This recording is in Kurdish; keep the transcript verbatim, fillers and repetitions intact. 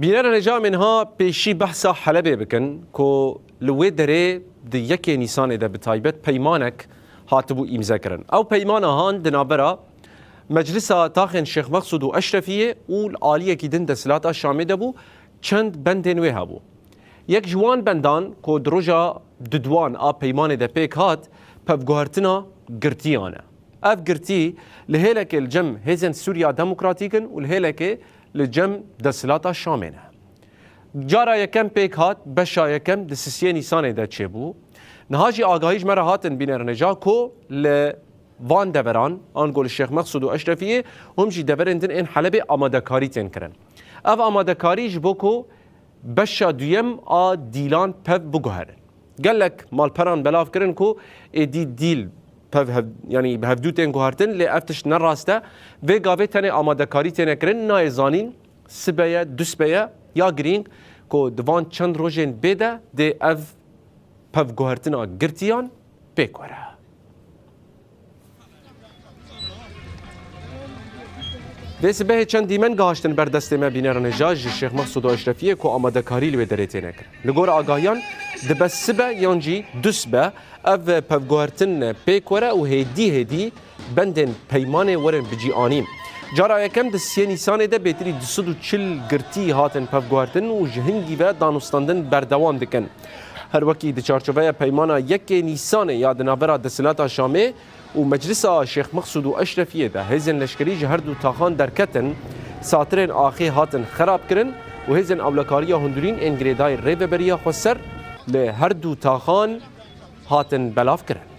Bînerên hêja, em ê niha pêşî behsa Helebê bikin ku li wê derê di yekê Nîsanê de bi taybet peymanek hatibû îmzekirin. Ew peymana han di navbera Meclisa Taxên Şêx Mexsûd û Eşrefiyê û li aliyekî din desthilata Şamê de bû, çend bendên wê hebû. Yek ji wan bendan ku di roja duduwan a peymanê de pêk hat, pevguhertina girtiyan e. Ev girtî li hêlekê li cem Hêzên Sûriya Demokratîk in û li hêlekê li cem desthilata Şamê ne. Cara yekem pêk hat, beşa yekem di sisiyê Nîsanê de çêbû. Niha jî agahî ji me re hatin bînerên hêja ku li van deveran, ango li Şêx Mexsûd û Eşrefiyê, hûn jî deverên din ên Helebê amadekarî tên kirin. Ev amadekarî ji bo ku beşa duyem a dîlan pev biguherin. Gelek malperan belav kirin ku êdî dîl pev hev-, yanî bi hevdû tên guhertin, lê ev tişt ne rast e. Vê gavê tenê amadekarî têne kirin, nayê zanîn sibe ye, dusbe ye, ya girîng ku di van çend rojên bê de dê ev pevguhertina girtiyan pêk were. Vê sibehê çend dîmen gihiştin ber destê me, bînerên hêja, ji Şêx Mexsûd û Eşrefiyê ku amadekarî li wê derê têne kirin. Li gor agahiyan, dibe sibe yan jî dusbe ev pevguhertin pêk were û hêdî hêdî bendên peymanê werin bicîanîn. Cara yekem di siyê Nîsanê de bêtirî du sed û çil girtî hatin pevguhertin û ji hingî ve danûstandin berdewam dikin. Her wekî di çarçoveya peymana yekê Nîsanê ya di navbera desthilata Şamê û Meclisa Şêx Mexsûd û Eşrefiyê de hêzên leşkerî ji her du taxan derketin, satirên axê hatin xerabkirin û hêzên ewlekariya hundirîn ên girêdayî Rêveberiya Xweser li her du taxan hatin belavkirin.